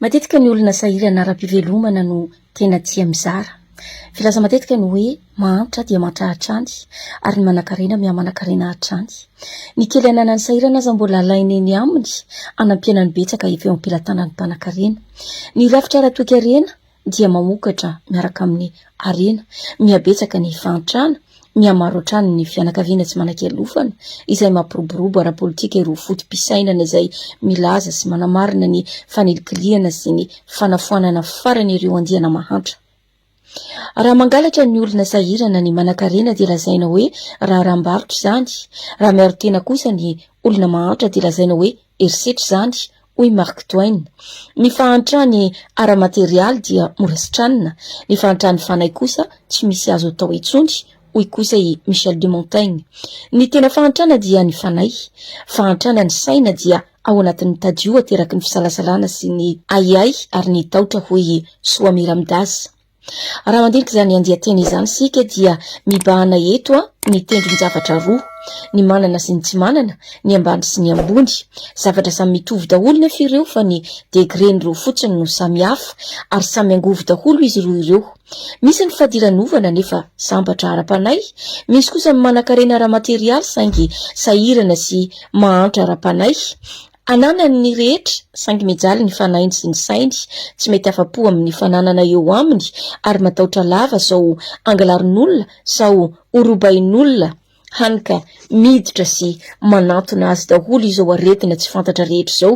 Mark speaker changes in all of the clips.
Speaker 1: Matetika ny olona sahirana ara-pivelomana no tena tia mizara. Filaza matetika ny hoe mahantra dia mahantra hatrany ary ny manankarena miha-manankarena hatrany. Ny kely ananan'ny sahirana aza mbola alainy eny aminy hanampiana ny betsaka efa eo am-pelatanan'ny mpanankarena. Ny rafitra ara-toekarena dia mamokatra miaraka amin'ny harena. Mihabetsaka ny fahantrana, mihamaro hatrany ny fianakaviana tsy manan-kialofana, izay mampiroborobo ara-politika ireo foto-pisainana izay milaza sy manamarina ny fanilikilihana sy ny fanafoanana farany ireo andiana mahantra. Raha mangalatra ny olona sahirana ny manankarena dia lazaina hoe raharaham-barotra izany, raha miaro tena kosa ny olona mahantra dia lazaina hoe herisetra izany, hoy Mark Twain. Ny fahantrany ara-materialy dia mora sitranina, ny fahantran'ny fanahy kosa tsy misy azo atao intsony, hoy kosa i Michel de Montaigne. Ny tena fahantrana dia ny fanahy. Fahantrana ny saina dia ao anatin'ny tadio ateraky ny fisalasalana sy ny ahiahy ary ny tahotra, hoy i Swami Ramdas. Raha mandinika izany andian-teny izany isika dia mibahana eto ny tendron-javatra roa, ny manana sy ny tsy manana, ny ambany sy ny ambony. Zavatra samy mitovy daholo nefa ireo fa ny degré-n'ireo fotsiny no samy hafa ary samy angovo daholo izy roa ireo. Misy ny fadiranovana nefa sambatra ara-panahy, misy kosa ny manankarena ara-materialy saingy sahirana sy mahantra ara-panahy. Ananany ny rehetra, saingy mijaly ny fanahiny sy ny sainy, tsy mety afa-po amin'ny fananana eo aminy ary matahotra lava sao angalarin'olona, sao horobain'olona, hany ka miditra sy manantona azy daholo izao aretina tsy fantatra rehetra izao.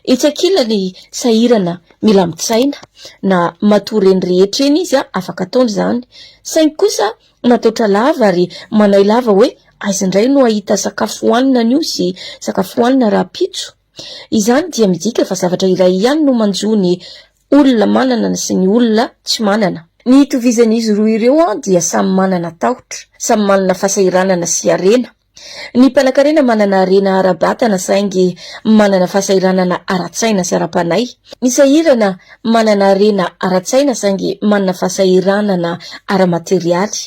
Speaker 1: Etsy ankilany sahirana milamin-tsaina, na matory eny rehetra eny izy, afaka ataony izany, saingy kosa Mataotra lava ary manahy lava hoe aiza indray no hahita sakafo hohanina anio sy sakafo hohanina rahampitso. Izany dia midika fa zavatra iray ihany no manjo ny olona manana sy ny olona tsy manana. Ny itovizan'izy roa ireo dia samy manana tahotra, samy manana fahasahiranana sy harena. Ny mpanankarena manana harena ara-batana saingy manana fahasahiranana ara-tsaina sy ara-panahy. Ny sahirana manana harena ara-tsaina saingy manana fahasahiranana ara-materialy.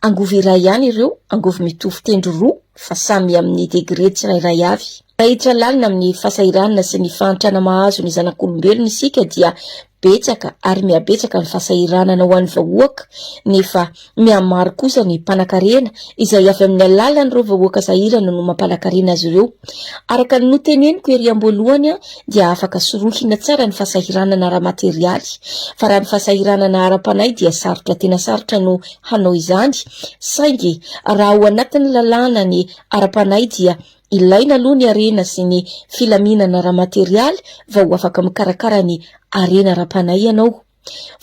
Speaker 1: Angovo iray ihany ireo, angovo mitovy tendro roa fa samy amin'ny degré tsirairay avy. Raha hiditra lalina amin'ny fahasahiranana sy ny fahantrana mahazo ny zanak'olombelona isika dia betsaka ary mihabetsaka ny fahasahiranana ho an'ny vahoaka nefa Mihamaro kosa ny mpanankarena, izay avy amin'ny alalan'ireo vahoaka sahirana no mampanakarena azy ireo. Araka ny noteneniko ery am-boalohany dia afaka sorohina tsara ny fahasahiranana ara-materialy. Fa raha ny fahasahiranana ara-panahy dia sarotra tena sarotra no hanao izany. Saingy raha ao anatin'ny lalàna ny ara-panahy dia ilaina aloha ny harena sy ny filaminana ara-materialy vao afaka mikarakara ny harena ara-panahy ianao.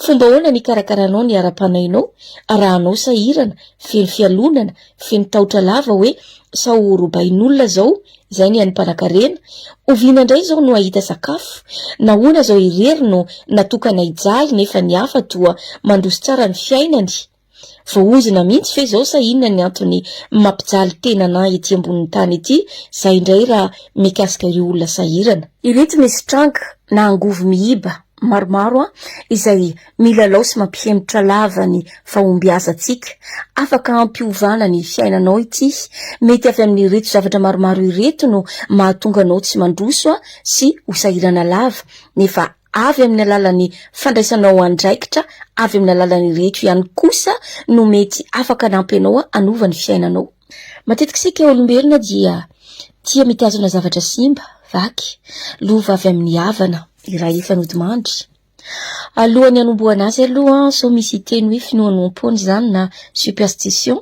Speaker 1: Fomba ahoana ny hikarakaranao ny ara-panahinao raha anao sahirana, feno fialonana, feno tahotra lava hoe sao ho robain'olona zao, izay ny an'ny mpanakarena, oviana indray izao no hahita sakafo, nahoana zao irery no natokana hijaly nefa ny hafa toa mandroso tsara ny fiainany? Voaozona mihitsy ve izao sa inona ny antony mampijaly tena anah ety ambonin'ny tany ety, zay indray raha mikasika ireo olona sahirana. Ireto misy tranga na angovo miiba maromaro izay milalao sy mampihemotra lava ny fahombiazantsika. Afaka hampiovana ny fiainanao ity. Mety avy amin'ireto zavatra maromaro ireto no mahatonga anao tsy mandroso sy ho sahirana lava nefa avy amin'ny alalan'ny fandraisanao andraikitra avy amin'ny alalan'ireto ihany kosa no mety afaka hanampy anao hanova ny fiainanao. Matetika isika olombelona dia tia mitazona zavatra simba, vaky, lova avy amin'ny havana iray efa nodimandry. Alohan'ny hanombohana azy aloha sao misy hiteny hoe finoanoam-poana izany na superstition,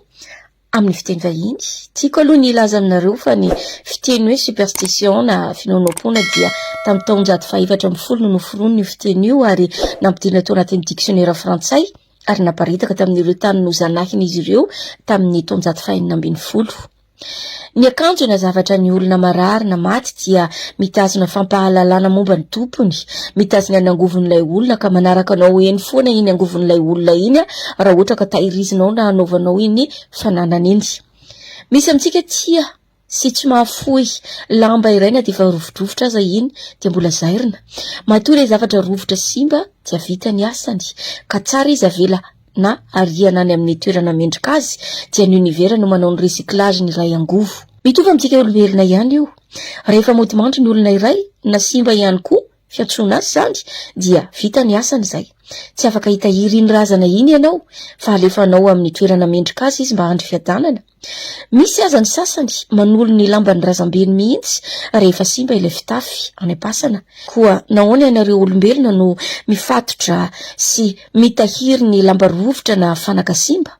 Speaker 1: Amin'ny fiteny vahiny, tiako aloha ny hilaza aminareo fa ny fiteny hoe superstition na finoanoam-poana dia tamin'ny taonjato faha-14 no noforonina io fiteny io ary nampidirina tao anatin'ny diksionera frantsay ary naparitaka tamin'ireo tany nozanahin'izy ireo tamin'ny taonjato faha-16. Ny akanjo na zavatra ny olona marary na maty dia mitazona fampahalalana momba ny tompony, mitazona ny angovon'ilay olona ka manaraka anao eny foana iny angovon'ilay olona iny raha ohatra ka tahirizinao na anaovanao iny fananana iny. Misy amintsika tia sy tsy mahafoy lamba iray na dia efa rovidrovitra aza iny dia mbola zairina. Matoa ilay zavatra rovitra simba dia vita ny asany ka tsara izy avela na ariana any amin'ny toerana mendrika azy dia ny univers no manao ny recyclage ny iray angovo. Mitovy amintsika olombelona ihany io. Rehefa mody mandry ny olona iray na simba ihany koa. fiantsoana azy izany, dia vita ny asany izay. Tsy afaka hitahiry iny razana iny ianao, fa alefanao amin'ny toerana mendrika azy izy mba handry fiadanana. Misy aza ny sasany manolo ny lamban'ny razambeny mihitsy rehefa simba ilay fitafy any am-pasana. Koa nahoana ianareo olombelona no mifatotra sy mitahiry ny lamba rovitra na fanaka simba?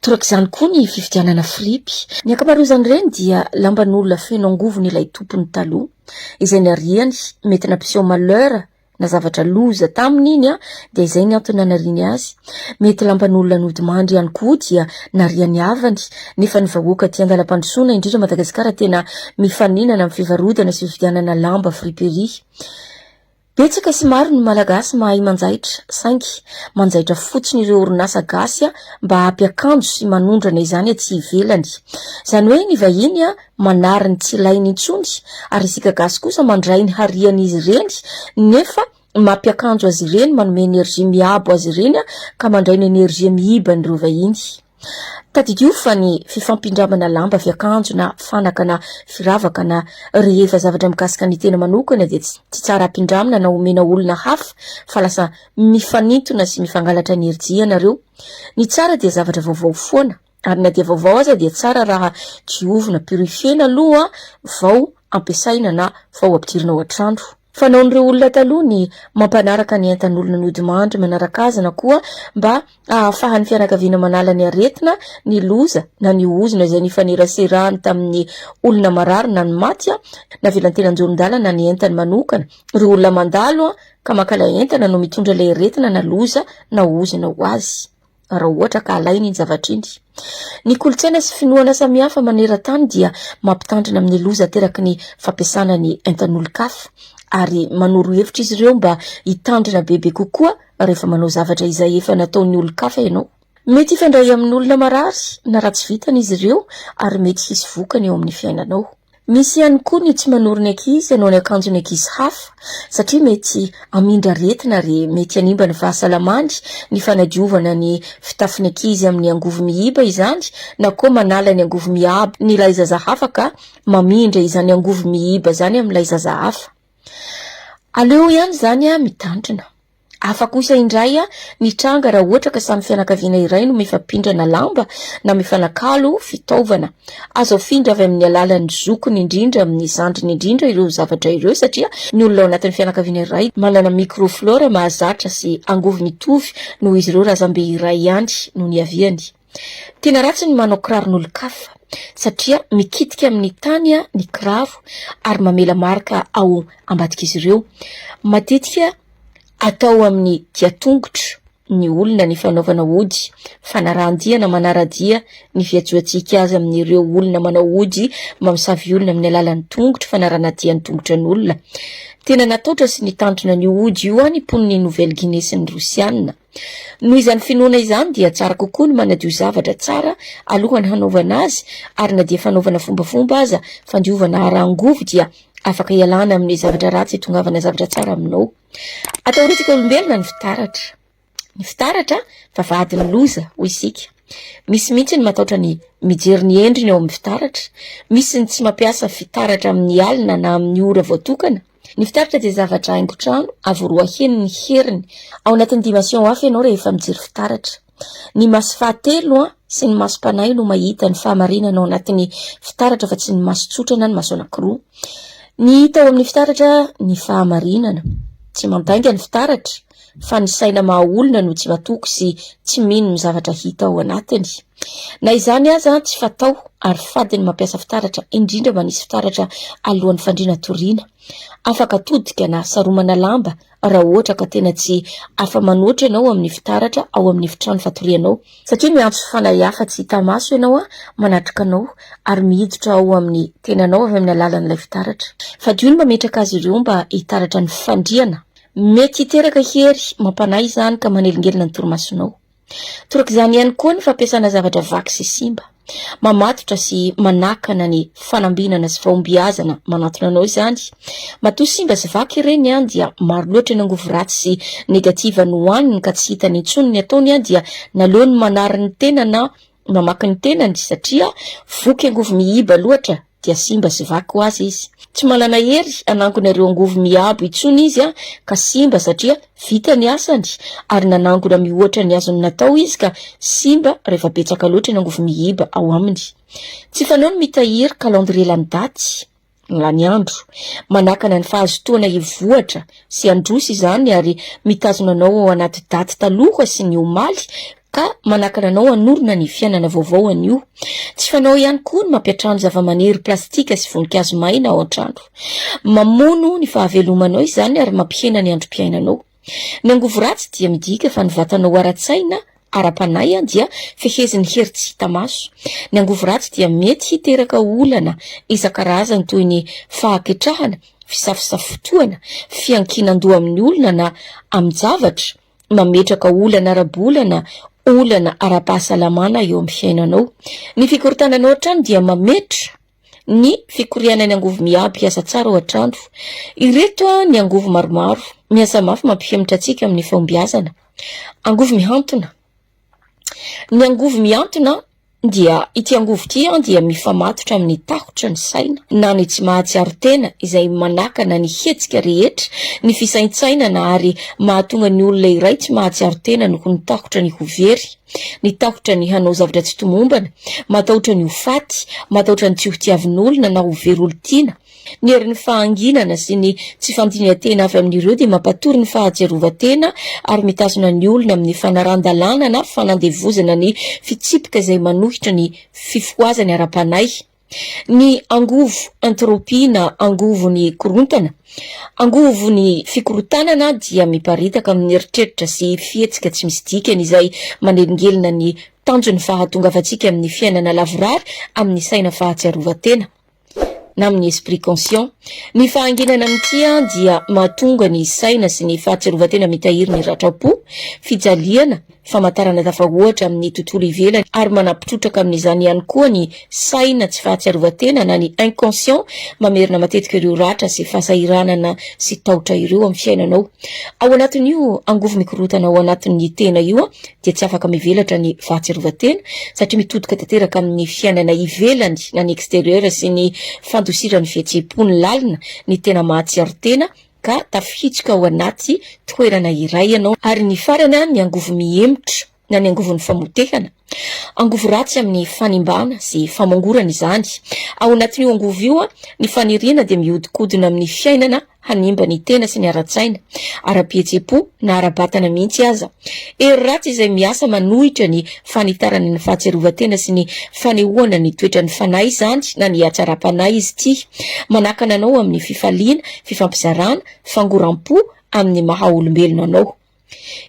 Speaker 1: Torak'izany koa ny fividianana fripy. Ny ankamaroazan'ireny dia lamban'olona feno angovon'ilay tompony taloha, izay nariany, mety nampiseho malheur na zavatra loza taminy iny dia izay ny antony nanariany azy. Mety lamban'olona nodimandry ihany koa dia nariany havany, nefa ny vahoaka aty andalam-pandrosoana indrindra Madagasikara tena mifaninana amin'ny fivarotana sy fividianana lamba friperie. Betsaka sy maro ny Malagasy mahay manjaitra, saingy manjaitra fotsiny ireo orinasa gasy mba hampiakanjo sy manondrana izany aty ivelany. Izany hoe ny vahiny manary ny tsy ilainy intsony ary isika gasy kosa mandray ny harian'izy ireny nefa mampiakanjo azy ireny, manome energie miabo azy ireny ka mandray ny energie miiba an'ireo vahiny. Tadidio fa ny fifampindramana lamba fiakanjo na fanaka na firavaka na rehefa zavatra mikasika ny tena manokana dia tsy tsara ampindramina na omena olona hafa fa lasa mifanintona sy mifangalatra energie ianareo. Ny tsara dia zavatra vaovao foana. Ary na dia vaovao aza dia tsara raha diovina, purifier-na aloha vao ampiasaina na vao ampidirina ao an-trano. Fanaon'ireo olona taloha ny mampanaraka ny entan'olona nodimandry manaraka azy na koa mba ahafahan'ny fianakaviana manala ny aretina, ny loza na ny ozona izay nifaneraserany tamin'ny olona marary na ny maty, navelan-tena an-joron-dalana ny entany manokana. Ireo olona mandalo ka maka ilay entana no mitondra ilay aretina na loza na ozona ho azy. raha ohatra ka alaina iny zavatra iny. Ny kolontsaina sy finoana samihafa maneran-tany dia mampitandrina amin'ny loza ateraky ny fampiasana ny entan'olon-kafa, ary manoro hevitra izy ireo mba hitandrina bebe kokoa rehefa manao zavatra izay efa nataon'ny olon-kafa ianao. Mety hifandray amin'olona marary na ratsy vintana izy ireo ary mety hisy vokany eo amin'ny fiainanao. Misy ihany koa ny tsy manoro ny ankizy hanao ny akanjon'ny ankizy hafa satria mety hamindra aretina ary mety hanimba ny fahasalamany ny fanadiovana ny fitafin'ny ankizy amin'ny angovo miiba izany na koa manala ny angovo miabo ny ilay zaza hafa ka mamindra izany angovo miiba izany amin'ilay zaza hafa. Aleo ihany izany mitandrina. Hafa kosa indray ny tranga raha ohatra ka samy fianakaviana iray no mifampindrana lamba na mifanakalo fitaovana. Azo afindra avy amin'ny alalan'ny zokiny indrindra amin'ny zandriny indrindra ireo zavatra ireo satria ny olona ao anatin'ny fianakaviana iray manana microflore mahazatra sy angovo mitovy noho izy ireo razambe iray ihany no niaviany. Tena ratsy ny manao kiraron'olon-kafa satria mikitika amin'ny tany ny kiraro ary mamela marika ao ambadik'izy ireo. Matetika atao amin'ny dian-tongotra ny olona ny fanaovana ody, fanarahan-dia na manara-dia ny fiantsoantsika azy amin'ireo olona manao ody mamosavy olona amin'ny alalan'ny tongotra, fanarana-dia ny tongotra ny olona. Tena nataotra sy nitandrina an'io ody io ny mponin'i Nouvelle-Guinée sy ny Rosiana. Noho izany finoana izany dia tsara kokoa ny manadio zavatra tsara alohan'ny hanaovana azy ary na dia fanaovana fombafomba aza fandiovana ara-angovo dia afaka ialana amin'ny zavatra ratsy hitongavana zavatra tsara aminao. Atahorintsika olombelona ny fitaratra. Ny fitaratra vavahadin'ny loza hoy isika. Misy mihitsy ny matahotra ny mijery ny endriny ao amin'ny fitaratra. Misy ny tsy mampiasa fitaratra amin'ny alina na amin'ny ora voatokana. Ny fitaratra dia zavatra haingon-trano avo roa heny ny heriny. Ao anatin'ny dimension hafa ianao rehefa mijery fitaratra. Ny maso fahatelo sy ny masom-panahy no mahita ny fahamarinana ao anatin'ny fitaratra fa tsy ny maso tsotra na ny maso anankiroa. Ny hita ao amin'ny fitaratra ny fahamarinana. Tsy mandainga ny fitaratra fa ny saina maha olona no tsy matoky sy tsy mino ny zavatra hita ao anatiny. Na izany aza tsy fatao ary fady ny mampiasa fitaratra indrindra manisy fitaratra alohan'ny fandriana toriana. Afaka atodika na saromana lamba raha ohatra ka tena tsy afa-manoatra ianao amin'ny fitaratra ao amin'ny efitrano fatorianao. Satria miantso fanahy hafa tsy hita maso ianao manatrika anao ary miditra ao amin'ny tenanao avy amin'ny alalan'ilay fitaratra. Fadio ny mametraka azy ireo mba hitaratra ny fandriana. Mety hiteraka hery mampanahy izany ka manelingelina ny torimasonao. Torak'izany ihany koa ny fampiasana zavatra vaky sy simba. Mamatotra sy manakana ny fanambinana sy fahombiazana manantona anao izany. Matoa simba sy vaky ireny an dia maro loatra ny angovo ratsy sy negative nohaniny ka tsy hitany intsony ny ataony an dia naleony manary ny tena na mamaky ny tenany satria voky angovo miiba loatra. dia simba sy vaky ho azy izy. Tsy manana hery hanangona ireo angovo miabo intsony izy ka simba satria vita ny asany ary nanangona mihoatra ny azony natao izy ka simba rehefa betsaka loatra ny angovo miiba ao aminy. Tsy fanao ny mitahiry calendrier lany daty. Lany andro. Manakana ny fahazotoana hivoatra sy handroso izany ary mitazona anao ao anaty daty taloha sy ny omaly ka manakana anao hanorina ny fiainana vaovao anio. Tsy fanao ihany koa ny mampiantrano zavamaniry plastika sy voninkazo maina ao an-trano. Mamono ny fahavelomanao izany ary mampihena ny androm-piainanao. Ny angovo ratsy dia midika fa ny vatanao ara-tsaina, ara-panahy dia fehezin'ny hery tsy hita maso. Ny angovo ratsy dia mety hiteraka olana isan-karazany toy ny fahaketrahana, fisafosafotoana, fiankinan-doha amin'ny olona na amin-javatra, mametraka olana ara-bola na olana ara-pahasalamana eo amin'ny fiainanao. Ny fikorontananao hatrany dia mametra ny fikorianan'ny angovo miabo hiasa tsara ao an-trano. Ireto ny angovo maromaro miasa mafy mampihemotra antsika amin'ny fahombiazana. Angovo mihantona. Ny angovo mihantona dia ity angovo ity dia mifamatotra amin'ny tahotra ny saina na ny tsy mahatsiaro tena izay manakana ny hetsika rehetra, ny fisaintsainana ary mahatonga ny olona iray tsy mahatsiaro tena noho ny tahotra ny ho very. Ny tahotra ny hanao zavatra tsy tomombana, matahotra ny ho faty, matahotra ny tsy ho tiavin'olona na ho very olon-tiana. Ny herin'ny fahanginana sy ny tsy fandinihan-tena avy amin'ireo dia mampatory ny fahatsiarovan-tena ary mitazona ny olona amin'ny fanarahan-dalàna na fanandevozana ny fitsipika izay manohitra ny fifohazany ara-panahy. Ny angovo entropie na angovon'ny korontana. Angovon'ny fikorontanana dia miparitaka amin'ny eritreritra sy fihetsika tsy misy dikany izay manelingelina ny tanjon'ny fahatongavantsika amin'ny fiainana lavorary amin'ny saina fahatsiarovan-tena na amin'ny esprit conscient. Ny fahanginana amin'ity dia mahatonga ny saina sy ny fahatsiarovan-tena mitahiry ny ratram-po, fijaliana, famantarana tafahoatra amin'ny tontolo ivelany ary manampy trotraka amin'izany ihany koa ny saina tsy fahatsiarovan-tena na ny inconscient mamerina matetika ireo ratra sy fahasahiranana sy tahotra ireo amin'ny fiainanao. Ao anatin'io angovo mikorontana ao anatin'ny tena io dia tsy afaka mivelatra ny fahatsiarovan-tena satria mitodika tanteraka amin'ny fiainana ivelany na ny exterieur sy ny fandosiran'ny fihetseham-po ny lalina ny tena mahatsiaro tena ka tafihitsoka ao anaty toerana iray ianao ary ny farany ny angovo mihemotra na ny angovon'ny famotehana. Angovo ratsy amin'ny fanimbana sy famongorana izany. Ao anatin'io angovo io ny faniriana dia mihodinkodina amin'ny fiainana hanimba ny tena sy ny ara-tsaina, ara-pihetseham-po na ara-batana mihitsy aza. Hery ratsy izay miasa manohitra ny fanitarana ny fahatsiarovan-tena sy ny fanehoana ny toetran'ny fanahy izany na ny hatsaram-panahy izy ity. Manakana anao amin'ny fifaliana, fifampizarana, fangoram-po amin'ny maha olombelona anao.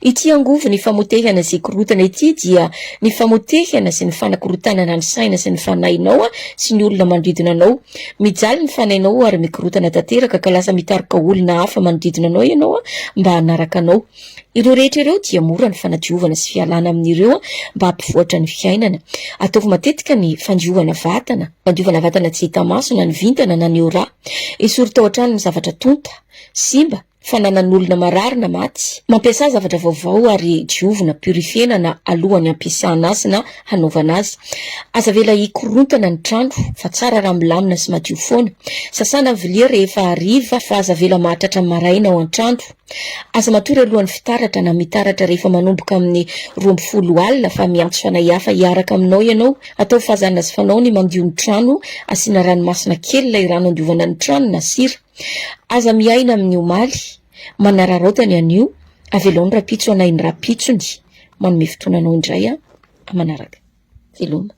Speaker 1: Ity angovo ny famotehana sy korontana ity dia ny famotehana sy ny fanakorontanana ny saina sy ny fanahinao sy ny olona manodidina anao. Mijaly ny fanahinao ary mikorontana tanteraka ka lasa mitarika olona hafa manodidina anao ianao mba hanaraka anao. Ireo rehetra ireo dia mora ny fanadiovana sy fialana amin'ireo mba hampivoatra ny fiainana. Ataovy matetika ny fandiovana vatana, fandiovana vatana tsy hita maso na ny vintana na ny aura. Esory tao an-trano ny zavatra tonta, simba, fananan'olona marary na maty. Mampiasà zavatra vaovao ary diovina, purifier-na na alohan'ny hampiasana azy na hanaovana azy. Aza avela hikorontana ny trano fa tsara raha milamina sy madio foana. Sasana ny vilia rehefa hariva fa aza avela mahatratra maraina ao an-trano. Aza matory alohan'ny fitaratra na mitaratra rehefa manomboka amin'ny 12 alina fa miantso fanahy hafa hiaraka aminao ianao. Ataovy fahazarana sy fanao ny mandio ny trano, asiana ranomasina kely ilay rano andiovana ny trano na sira. Aza miaina amin'ny omaly, manararaota ny anio, avelao ny rahampitso hanahy ny rahampitsony. Manome fotoana anao indray aho manaraka. Veloma.